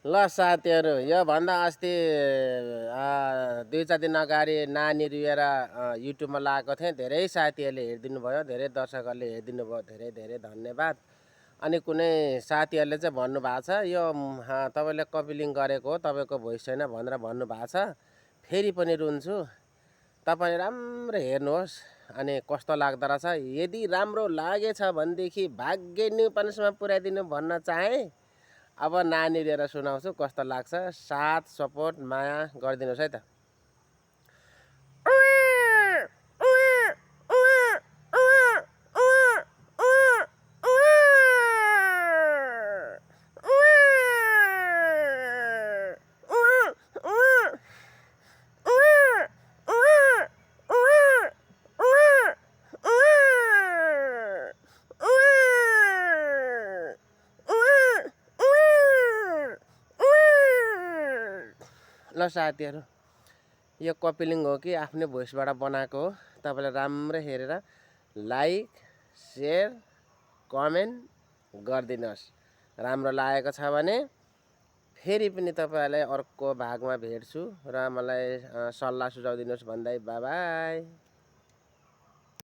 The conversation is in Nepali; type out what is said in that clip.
ल साथीहरू, योभन्दा अस्ति 2-4 दिन अगाडि नानी लिएर युट्युबमा लगाएको थिएँ। धेरै साथीहरूले हेरिदिनु भयो, धेरै दर्शकहरूले हेरिदिनु भयो, धेरै धेरै धन्यवाद। अनि कुनै साथीहरूले चाहिँ भन्नुभएको छ यो तपाईँले कपिलिङ गरेको हो, तपाईँको भोइस छैन भनेर भन्नुभएको छ। फेरि पनि रुन्छु, तपाईँ राम्रो हेर्नुहोस् अनि कस्तो लाग्दो रहेछ। यदि राम्रो लागेछ भनेदेखि भाग्य न्यू पन्समा पुर्याइदिनु भन्न चाहेँ। अब नानी लिएर सुनाउँछु कस्तो लाग्छ। साथ सपोर्ट माया गरिदिनुहोस् है त। ल साथीहरू, यो कपिलिङ हो कि आफ्नै भोइसबाट बनाएको हो। तपाईँले राम्रो हेरेर लाइक सेयर कमेन्ट गरिदिनुहोस्। राम्रो लागेको छ भने फेरि पनि तपाईँहरूलाई अर्को भागमा भेट्छु र मलाई सल्लाह सुझाउ दिनुहोस् भन्दै बाई बाई।